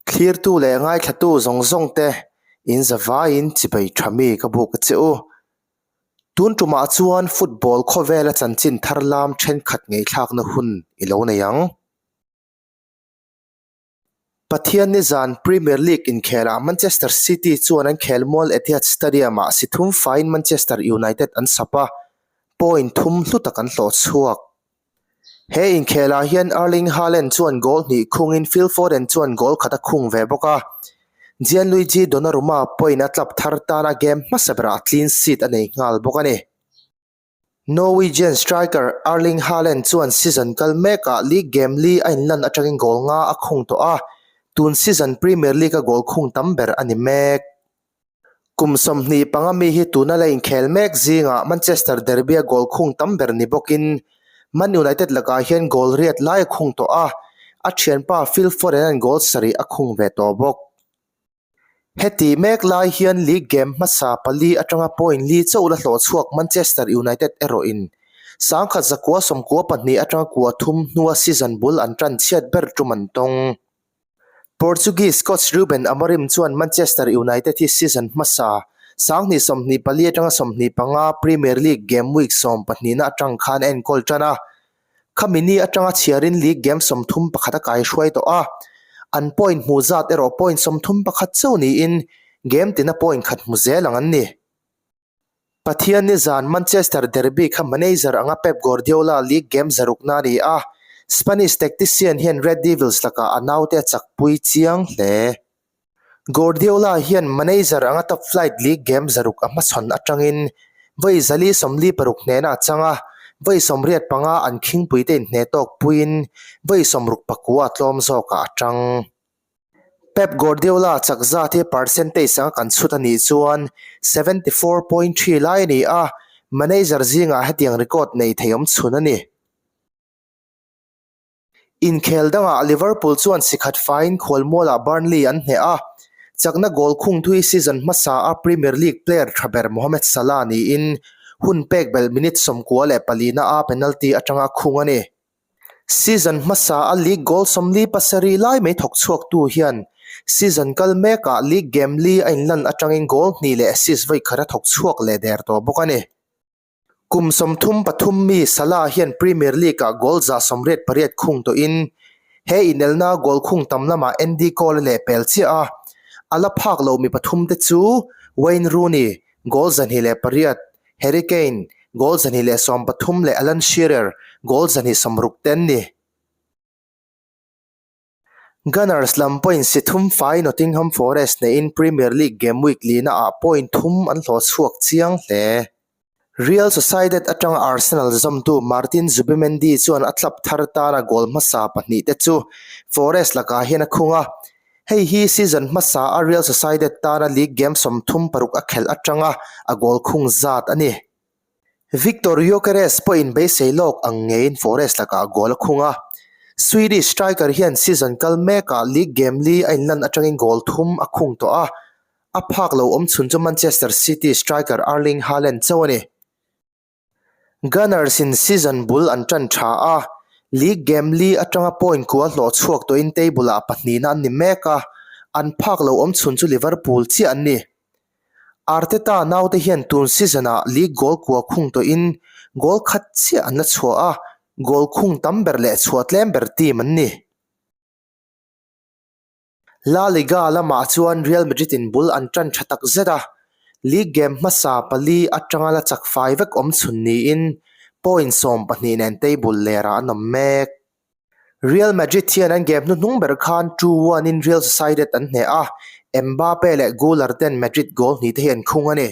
Thlirtu leh ngaithlatu zawng zawng te in zavaiin chibai tha mi ka buk a che u. Tun tumah chuan football khawvela chanchin thar lam thenkhat ngeihthlakna hun i lo nei ang. Pathian nizan Premier League inkhelah Manchester City chuan an khelmual Etihad Stadium-ah si thum faiin Manchester United an sap a, point thum hlu tak an hlawh chhuak. He inkhelah hian Erling Haaland chuan goal hnih khungin Phil Foden chuan goal khat a khung ve bawk a. Gianluigi Donnarumma pawhin a club thar tana game hmasa berah clean sheet a nei nghal bawk a ni. Norwegian striker Erling Haaland chuan season kal mekah league game li a inlan atangin goal nga a khung tawh a, tun season Premier League-a goal khung tam ber a ni mek. Kum 25 mi hi tuna la inkhel mek zingah Manchester Derby-a goal khung tam ber ni bawkin Man United lakah hian goal riat lai a khung tawh a, a thianpa Phil Foden-a'n goal sarih a khung ve tawh bawk. Heti mek lai hian league game hmasa pali atanga point li chauh la hlawh chhuak Manchester United erawhin 1992 atanga kua thum hnua season bul an tan chhiat ber tum an tawng. Portuguese coach Ruben Amorim chuan Manchester United hi season hmasa 2024 atanga 25 Premier League game week 12 na atang khan a enkawl tan a. Khami ni atanga chhiarin league game 31 a kaihruai tawh a, an point hmu zat erawh point 31 chauh niin game tina point khat hmu zel ang an ni. Pathian nizan Manchester derby kha manager anga Pep Guardiola league game zarukna a ni a, Spanish tactician hian Red Devils lakah a naute a chakpui chiang hle. Guardiola hian manager anga top flight league game zaruk a hmachhawn atangin vawi 446 hnehna a chang a, vawi 85 an khingpuite inhne tawk puiin vawi 69 a tlawm zawkah a tang. Pep Guardiola chak zat hi percentage anga kan chhut a nih chuan 74.3 lai a ni a, manager zingah hetiang record nei thei awm chhun a ni. Inkhel dangah Liverpool chuan si khat faiin khualmualah Burnley an hneh a, chakna goal khung thui season hmasa a Premier League player tha ber Mohamed Salah niin hun pek belh minute 94 na a penalty atanga khung a ni. Season hmasa a league goal 47 lai mai thawk chhuaktu hian season kal mekah league game li a inlan atangin goal hnih leh assist vawi khat a thawk chhuak leh der tawh bawk a ni. Kum 33 mi Salah hian Premier League-ah goal 188 khung tawhin he inelna goal khung tam lamah Andy Cole a lehpel chiah a, a la phak lo mi pathum te chu Wayne Rooney, goal 208, Harry Kane, goal 213 leh Alan Shearer, goal 260 te an ni. Gunners lam pawhin si thum fai Nottingham Forest neihin Premier League game week lina ah point thum an hlawh chhuak chiang hle. Real Sociedad atanga Arsenal zawmtu Martin Zubimendi chuan a club thar tana goal hmasa pahnih te chu Forest lakah hian a khung a, Hei hi season hmasa a Real Sociedad tana league game 36 a khelh atanga a goal khung zat a ni. Viktor Gyokeres pawhin beisei lawk ang ngeiin Forest lakah goal a khung a. Swedish striker hian season kal mekah league game li a inlan atangin goal thum a khung tawh a, a phak lo awm chhun chu Manchester City striker Erling Haaland chauh a ni. Gunners in season bul an tan tha a, league game li atanga point kua hlawh chhuak tawhin table ah pahnihna an ni mek a, an phak lo awm chhun chu Liverpool chiah an ni. Arteta naute hian tun season ah league goal kua khung tawhin goal khat chiah an la chhuah a, goal khung tam ber leh chhuah tlem ber team an ni. La Liga lamah chuan Real Madrid in bul an tan tha tak zet a, league game hmasa pali atanga la chak fai vek awm chhun niin point 12 nen table lerah an awm mek. Real Madrid hian an game hnuhnung ber khan 2-1 in Real Sociedad an hneh a, Mbappe leh Guler ten Madrid goal hnih te hi an khung a ni.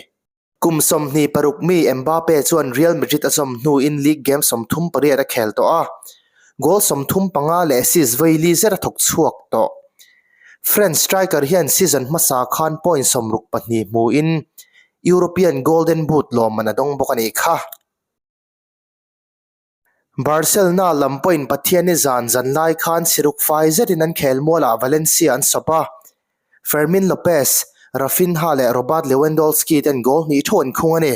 Kum 26 mi Mbappe chuan Real Madrid a zawm hnuin league game 38 a khel tawh a, goal 35 leh assist vawi li zet a thawk chhuak tawh. French striker hian season hmasa khan point 62 hmuin European Golden Boot lawmman a dawng bawk a nih kha. Barcelona lam pawhin Pathianni zan zan lai khan siruk fai zetin an khel mualah Valencia an sawp a, Fermin Lopez, Raphinha leh Robert Lewandowski ten goal hnih theuh an khung a ni.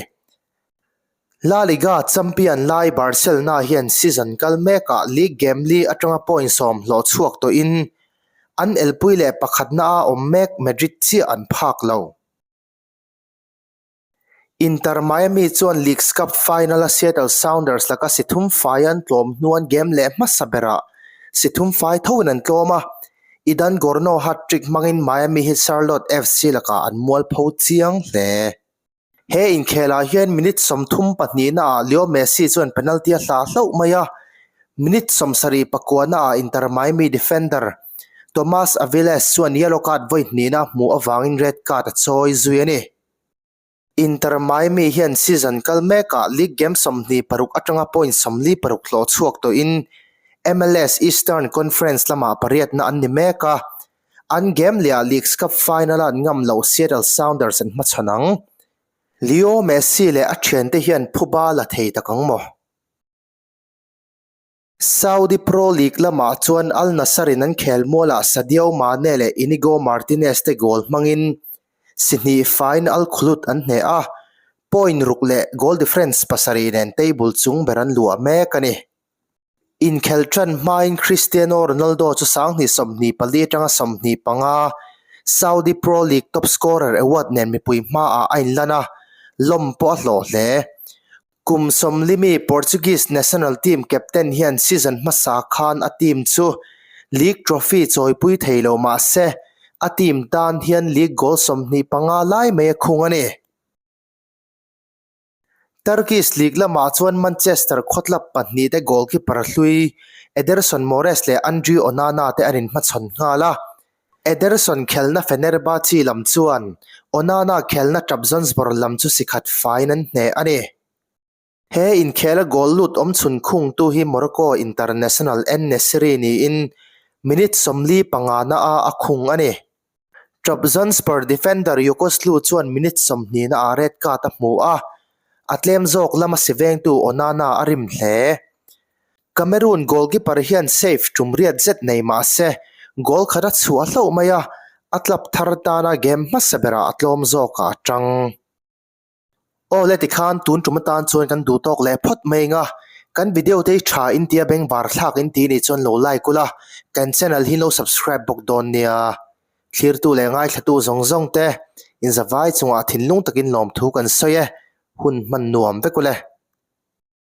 La Liga champion lai Barcelona hian season kal mekah league game li atanga point sawm hlawh chhuak tawhin. An elpui leh pakhatna a awm mek Madrid chiah an phak lo. Inter Miami chuan Leagues Cup final-a Seattle Sounders laka si thum fai an tlawm hnuan game leh hmasa berah si thum fai thoin an tlawm a, Idan Gorno hat-trick hmangin Miami hi Charlotte FC lakah an mualpho chiang hle. He inkhelah hian minute 32 naah Leo Messi chuan penalty a hlah hlauh mai a, minute 74 naah Inter Miami defender Tomas Aviles chuan yellow card vawi hnihna a hmuh avangin red card a chawi zui a ni. Inter Miami hian season kal mekah league game 26 atanga point 46 hlawh chhuak tawhin MLS Eastern Conference lamah pariatna an ni mek a, an game lehah Leagues Cup final-a an ngam loh Seattle Sounders an hmachhawn ang. Leo Messi leh a thiante hian phuba la thei tak ang maw? Saudi Pro League lamah chuan Al Nassr in an khel mualah Sadio Mane leh Inigo Martinez te goal hmangin si hnih faiin Al Khulud an hneh a, point ruk leh goal difference pasarih nen table chung ber an luah mek a ni. Inkhel tan hmain Cristiano Ronaldo chu 2024 atanga 25 Saudi Pro League top scorer award nen mipui hmaah a inlan a, lawm pawh a hlawh hle. Kum sawmlimi Portuguese national team captain hian season hmasa khan a team chu league trophy chawipui thei lo mah se, a team tan hian league goal 25 lai mai a khung a ni. Turkish league lamah chuan Manchester khawtlap pahnih te goalkeeper hlui Ederson Moraes leh Andre Onana te an inhmachhawn nghal a. Ederson khelna Fenerbahce lam chuan Onana khelna Trabzonspor lam chu si khat faiin an hneh a ni. He inkhela goal lut awm chhun khungtu hi Morocco international En Nesyri niin minute 45 na a a khung a ni. Trabzonspor defender Yokoslu chuan minute 20 na ah red card a hmu a, a tlem zawk lama si vengtu Onana a rim hle. Cameroon goalkeeper hian save tum riat zet nei mah se, goal khat a chhuah hlauh mai a, a club thar tana game hmasa berah a tlawm zawkah a tang. Aw le tikhan tun tum atan chuan kan duh tawk leh phawt mai eng a, kan video te hi tha in tia bengvar thlak in ti nih chuan lo like ula, kan channel hi lo subscribe bawk dawn nia. Thlirtu leh ngaithlatu zawng zawng te, inzavai chungah thinlung takin lawmthu kan sawi e, hun hman nuam vek ule.